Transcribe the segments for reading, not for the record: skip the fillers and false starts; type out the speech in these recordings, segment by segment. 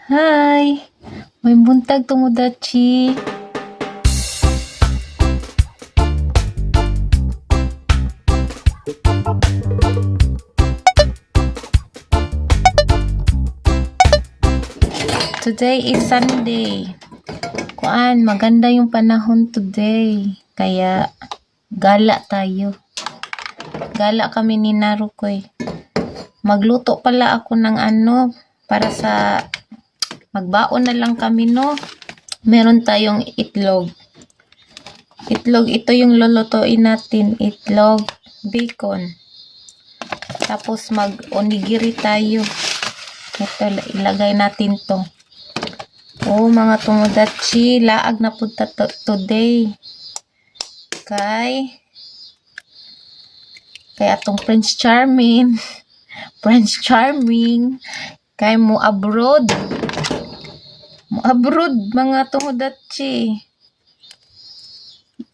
Hi! Maayong buntag, tomodachi. Today is Sunday. Kuan, maganda yung panahon today. Kaya, gala tayo. Gala kami ni Narukoy. Magluto pala ako ng ano, para sa magbaon na lang kami, no? Meron tayong itlog. Itlog, ito yung lulutuin natin. Itlog, bacon. Tapos mag-onigiri tayo. Ito, ilagay natin to. Oh, mga tomodachi, laag na punta today. Kay atong Prince Charming. Prince Charming. Kay mo abroad. Mo abroad, mga tomodachi.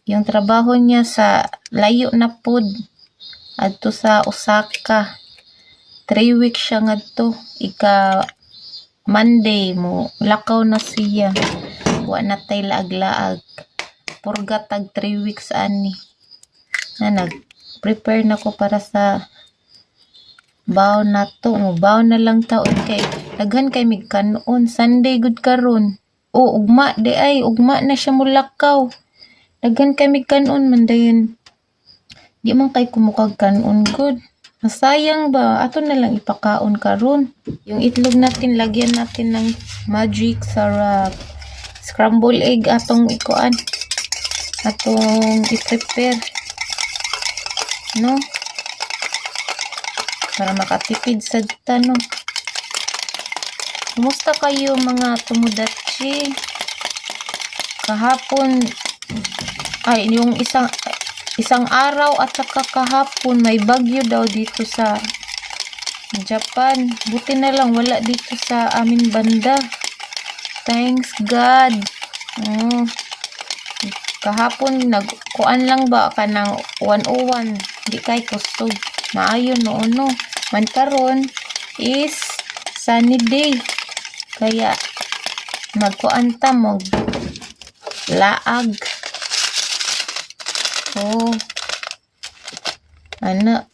Yung trabaho niya sa layo na pud. Adto sa Osaka. 3 weeks siya ngadto. Ika Monday mo lakaw na siya. Wa na tay laag-laag. Purga tag 3 weeks ani. Na nag-prepare na ko para sa baon na to. Mo baon na lang taon kay daghan kay mig kanon. Sunday gud karon. O ugma di ay ugma na siya mulakaw. Daghan kay mig kanon man dayon. Di man kay kumukag kanon gud. Masayang ba? Ato na lang ipakaon karon. Yung itlog natin, lagyan natin ng magic sarap. Scramble egg atong ikuan. Atong i-prepare. No? Para makatipid sa no. Kumusta kayo, mga tomodachi? Kahapon ay yung isang isang araw at saka kahapon, may bagyo daw dito sa Japan. Buti na lang wala dito sa amin banda. Thanks God. Oh. Kahapon nagkuan lang ba kanang 101. Di kay kusog. Maayo no no. Man karon is sunny day. Kaya magkuan ta, mag laag. Oh. Ana.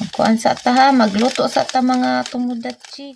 Magkuan sa ta ha, magluto sa ta, mga tomodachi.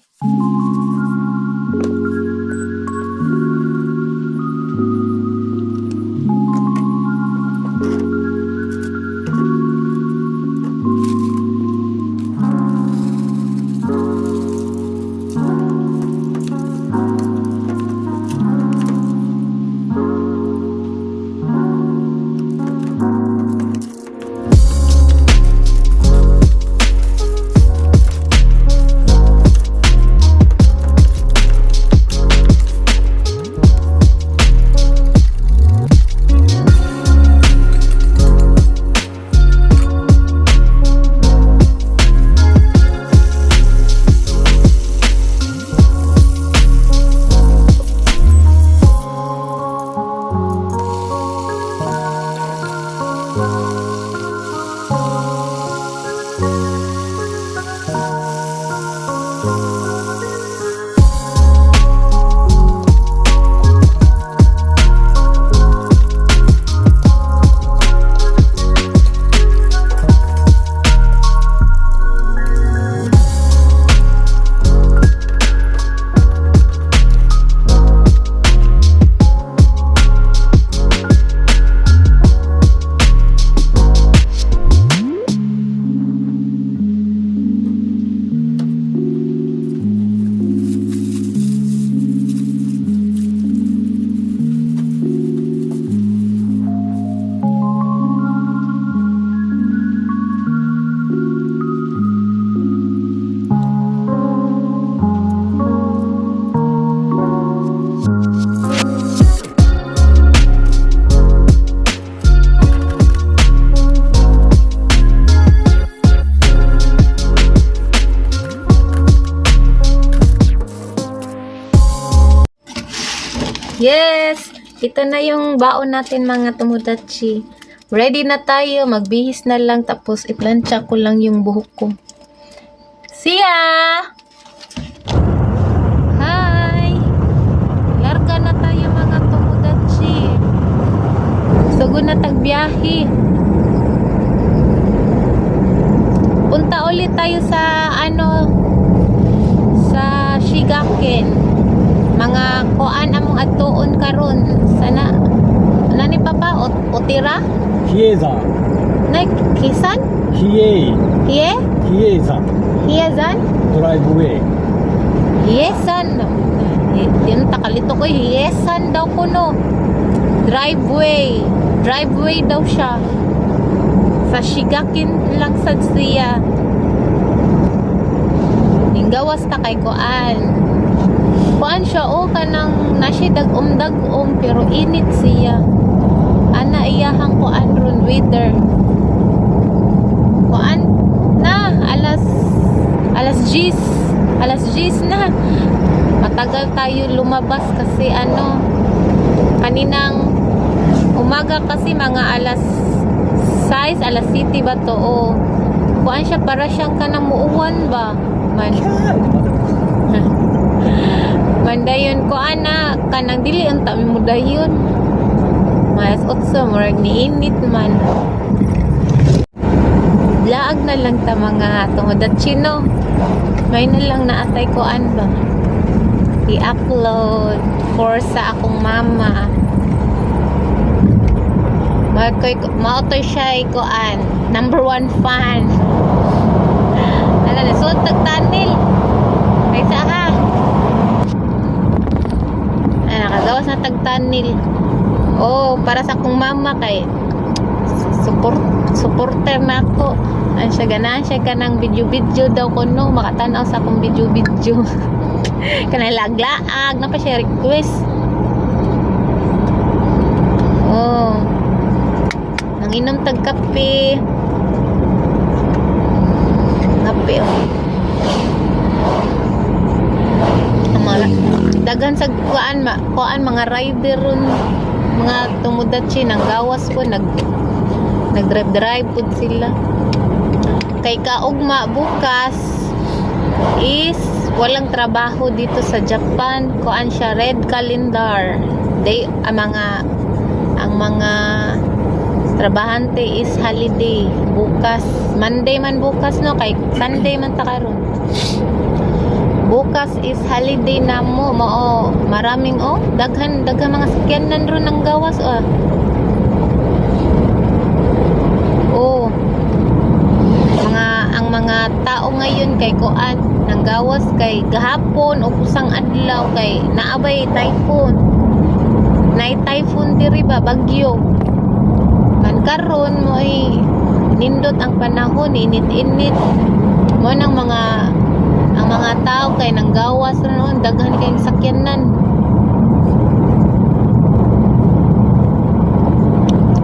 Yes! Ito na yung baon natin, mga tomodachi. Ready na tayo. Magbihis na lang tapos iplantsa ko lang yung buhok ko. See ya! Hi! magbiyahe. Punta ulit tayo sa ano, sa Shigaken. Mga kuan among adtuon karon. Sana nani papa Otira? 比叡山。 Nay Kisan? 比叡。 Hie? 比叡山。 Hiezan? ドライブウェイ。 Hiesan. Di na takalito ko. Hiesan daw ko no. Driveway. Driveway daw siya. Sa Shigakin lang sad siya. Ninggawas ta kay kuan. Kuan siya o kanang nasi dag-om dag-om pero init siya. Ana iyahang kuan ron weather. Kuan na alas 10. Alas 10 na. Matagal tayo lumabas kasi ano, kaninang umaga kasi mga alas 6, alas 7 ba to o kuan siya, para siyang kanang muuwan ba man. Mandayon ko ana kanang dili unta mi mudayon. Mas 8, murag niinit man. Laag na lang ta mga tomodachi no. May na lang naatay ko an ba i-upload for sa akong mama. Magkoy maotoy siya kuan number one fan. Ala na suot tag tunnel. Kaysa ha. Ay, nakagawas na tag tunnel. Oh, para sa akong mama kay supporter na ako. An siya, ganahan siya kanang video-video daw ko no, makatanaw sa akong video-video. Kanang laglaag, na pa siya request. Oh. Nanginom tag kape. Kape oh. Ang mga daghan sa kuan ma, kuan mga rider ron, mga tomodachi nang gawas ko nag drive drive pud sila. Kay kaugma bukas is walang trabaho dito sa Japan. Kuan siya, red calendar day. Ang mga trabahante is holiday bukas, Monday man bukas no, kay Sunday man ta karon. Bukas is holiday na mo mao maraming, oh, daghan daghan mga sakyanan ron ang gawas, oh. Oh, mga ang mga tao ngayon kay kuan nang gawas kay gahapon o kusang adlaw kay naabay typhoon, nay typhoon diri ba, bagyo man. Karon mo'y nindot ang panahon, init-init mo nang mga tao kay nang gawas ra noon, daghan kay sakyanan.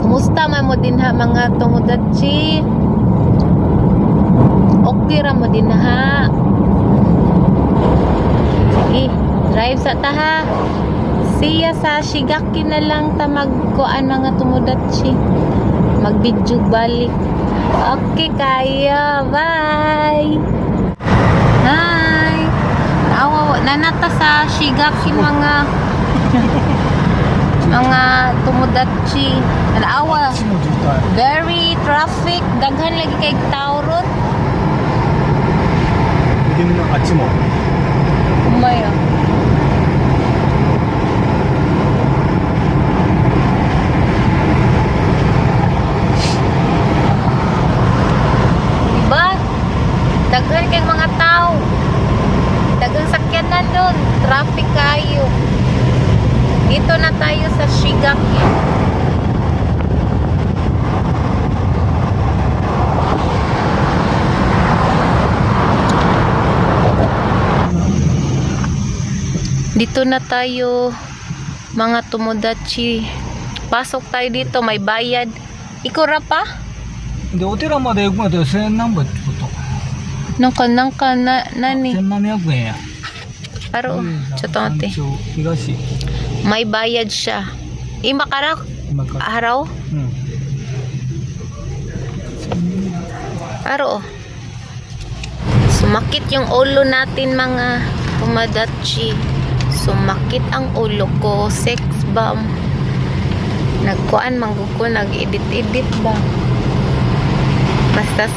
Kumusta man mo dinha mga tomodachi? Okay ra mo din ha? Sige, drive sa taha. Siya sa Shigaki na lang ta magkuan mga tomodachi. Mag-video balik. Okay kayo. Bye. Hi. Awa nanata sa Shigaki mga tomodachi. Awa. あっちも渋滞。 Very traffic. Daghan lagi kay tao ron. 見てみな、あっちも。 Umaya. Diba? Daghan kay mga tao. Daghang sakyanan doon. Traffic kayo. Dito na tayo sa Shigaki. Dito na tayo mga tomodachi. Pasok tayo dito, may bayad. Ikura pa? で、お寺まで行くんやったら千何本ってこと。 Nung ka, nang ka, na, nani. 1700円や。 Aro, chotto 山 ate. 頂東。 May bayad siya. Ima kara, 今から。 araw? うん。 Aro. Sumakit yung ulo natin mga tomodachi. Sumakit ang ulo ko. Sex bomb. Nagkuan man gud ko, nag-edit-edit ba. Basta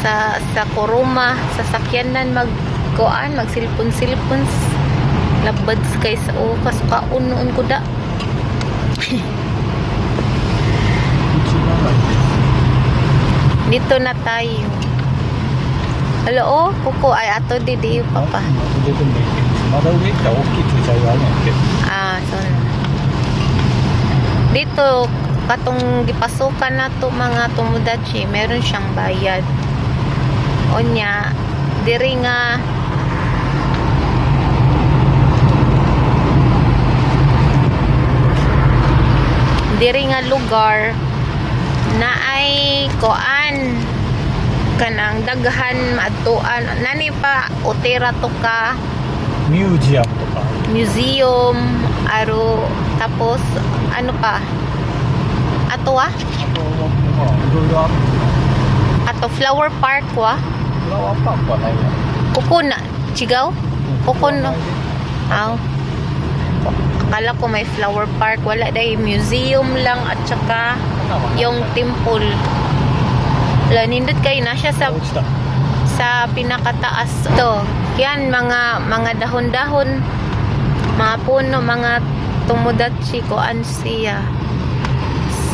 sa kuruma, sa sakyanan magkuan, magsilpon-silpon. Labad kay sa o kasukaon noon ko da. 一番ない。 Dito na tayo. Alo, oh, kuko ay ato di di pa pa. 出てもいいけど、まだ上行ったら大きい駐車場あるんやって。 Ah, so na. Dito katong gipasukan na to mga tumudachi, meron siyang bayad. Onya, diri nga lugar na ay koan kanang daghan maadtuan nani pa utira to ka. ミュージアムとか。 Museum aro, tapos ano pa ato ah? あとは、まあ、いろいろある。 Ato flower park wa. フラワーパークはないわ。 Kuko na chigaw kuko no aw, akala ko may flower park, wala dai, museum lang at saka yung temple. Wala, nindot kayo na siya sa 落ちた。 sa pinakataas to. Yan mga dahon-dahon, mga puno, mga tumudachi ko siya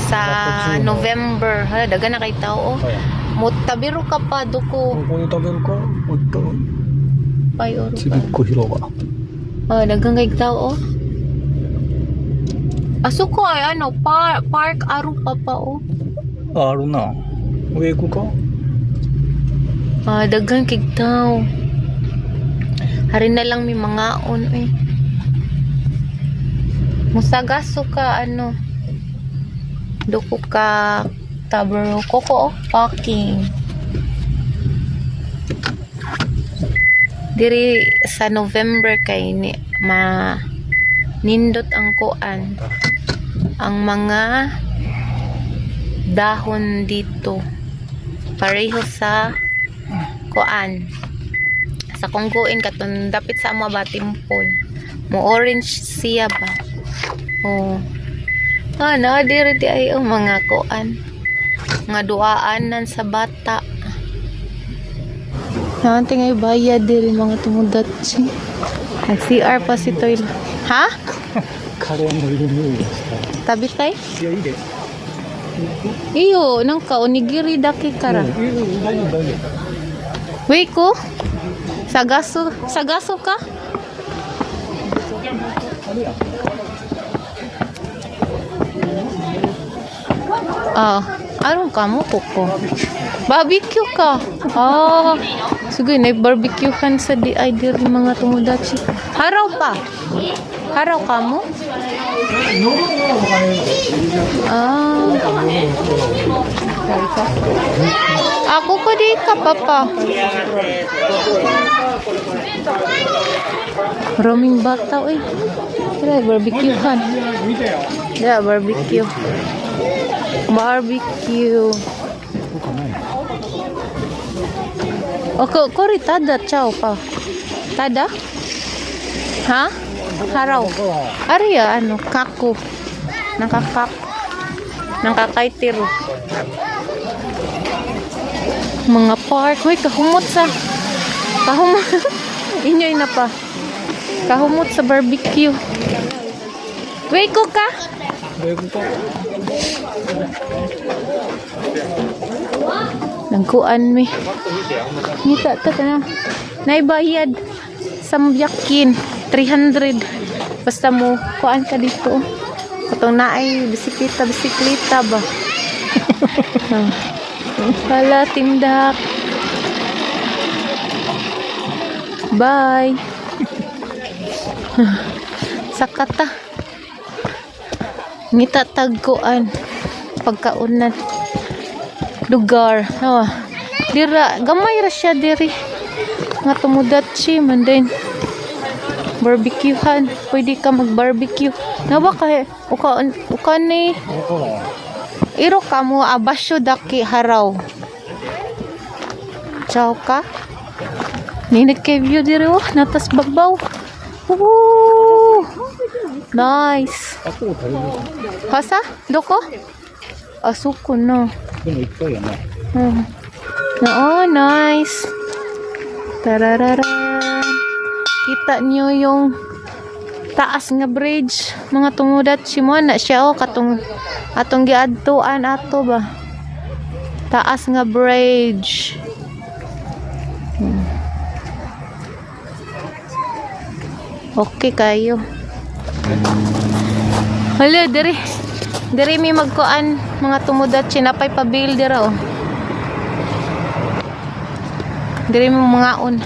sa November. Hala, daga na kay tao. Oh. そうや。 Mutabiro ka pa duko. ここで食べるかもう一回。 Pay oro ち pa. びっこ広場。 Oh, daghang kay tao. Oh. Aso ko ay ano, park aro pa pa oh. あ、あるな。上行くか。 Ah, daghan kay tao. Hari na lang may mga on eh. Musagaso ka ano. Duko ka tabro koko oh, parking. Diri sa November kay ni, ma nindot ang kuan ang mga dahon dito pareho sa kuan sa Konggoin katong dapit sa amo ba temple mo orange siya ba, oh, ah, na diri di ay ang mga kuan mga duaanan sa bata. Nante ngay bayad diri mga tumudatsi. Nag CR pa si Toy. Ha? カレーの匂いがした。 Tabi tay? いや、いいで。 Iyo, nang ka onigiri daki kara. うんいいよ、大丈夫、大丈夫。 Wait ko. Sagaso, sagaso ka? Ah, aron ka mo koko. Barbecue ka. Ah, sige na barbecue kan sa di ay diri mga tumudachi. Haraw pa. Haraw ka mo? Ah. Ako ko di ka, papa. Maraming bata, eh. Tara, barbecuehan. 見てよ。 Yeah, barbecue. Barbecue. とかない。 O, kori, tada, ciao pa. Tada? Ha? Haraw. Ariya, ano, kako. Nakakak. Nakakaitiro. Mga park. Uy, kahumot sa... Kahumot. Inyoy na pa. Kahumot sa barbecue. Wait ko ka. 上行くか。 Nagkuan mi. Ngita ta ka na. Naibayad sa biyakin 300. Basta mo kuan ka dito. Katong naay bisikleta, bisikleta ba. Ah. Hala, tindak. Bye. Sakata. Ngita tagkuan pagkaunan lugar. Oh. Dira, gamay ra siya diri. Nga tumudatsi man din. Barbecuehan. Pwede ka mag-barbecue. Nawa kay uka uka ni わからん。 iro ka mo abasyo daki haraw. Ciao ka. Ninit kay view diri oh, natas babaw. Woo! Nice. あ、こう食べる。 Hasa? Doko? あそこな。でもいっぱいやね。うん。Oh, nice. Tarararan. Kita niyo yung taas nga bridge. Mga tomodachi mo na siya oh katong atong giadtuan ato ba. Taas nga bridge. Okay kayo. Hala, diri. Diri mi magkuan mga tomodachi napay pabil dira oh. Diri mo mangaon.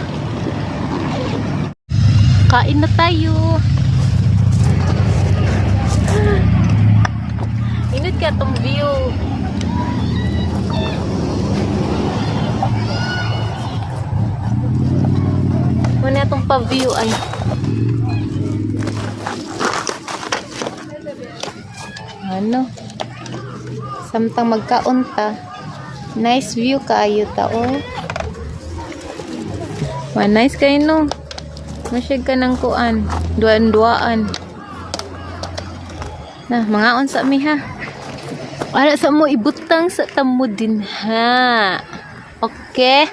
Kain na tayo. Init ka tong view. Muna itong pa-view ay. Ano? Samtang magkaon ta. Nice view kaayo ta oh. Wa nice kayo no. Masyag ka ng kuan. Duan-duaan. Na, mga unsa mi ha. Para sa mo ibutang sa tamo din ha. Okay.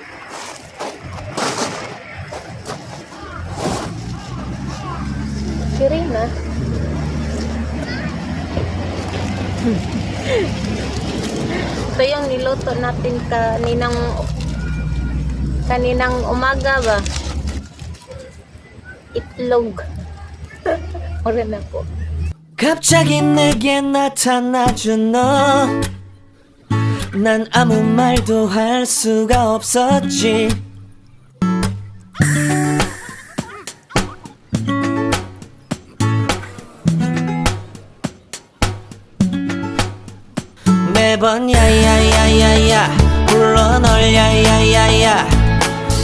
Kiri na. Ito yung niluto natin kaninang kaninang umaga ba? Itlog. Ora na po. 갑자기 내게 나타나준 너. 난 아무 말도 할 수가 없었지. 매번 야야야야야 불러 널 야야야야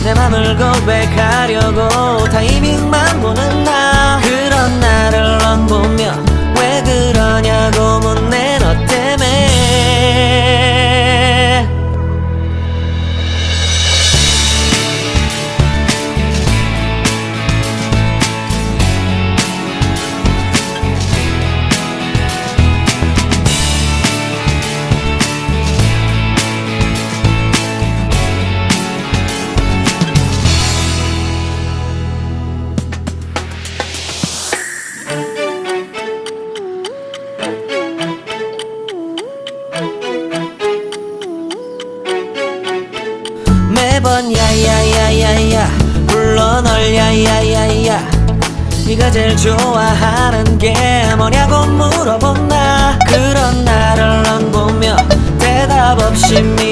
내 맘을 고백하려고 타이밍만 보는 나. 그런 나를 넌 보며 왜 그러냐고 묻네. 너 때문에. 매번 야야야야야 불러 널 야야야야 네가 제일 좋아하는 게 뭐냐고 물어본 나. 그런 나를 넌 보며 대답 없이